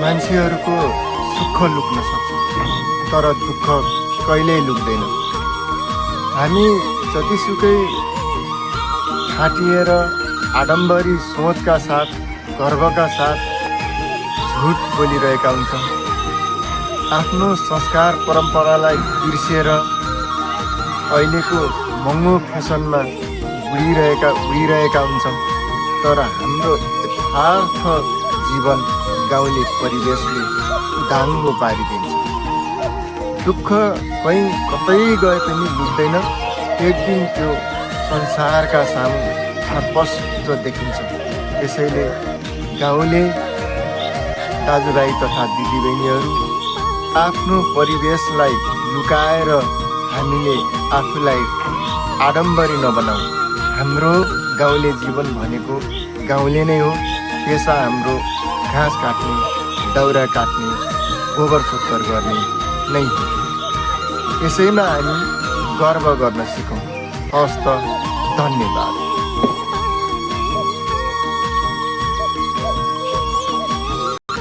मान्छेहरूको सुख लुक्न सक्छ तर दुःख कहिल्यै लुक्दैन। हामी जतिसुकै ठाटिएर आडम्बरी सोचका साथ गर्वका साथ झुट बोलिरहेका हुन्छौँ। आफ्नो संस्कार परम्परालाई बिर्सिएर अहिलेको महँगो फेसनमा उडिरहेका हुन्छौँ। तर हाम्रो यथार्थ जीवन गाउँले परिवेशले उदाङ्गो पारिदिन्छ। दुःख कहीँ कतै गए पनि लुक्दैन, एक दिन त्यो संसारका सामु स्पष्ट देखिन्छ। त्यसैले गाउँले दाजुभाइ तथा दिदीबहिनीहरू, आफ्नो परिवेशलाई लुकाएर हामीले आफूलाई आडम्बरी नबनाऊ। हाम्रो गाउँले जीवन भनेको गाउँले नै हो। पेसा हाम्रो घाँस काट्ने, दाउरा काट्ने, गोबर सोत्तर गर्ने नै हो। यसैमा हामी गर्व गर्न सिकौँ। हवस् त, धन्यवाद।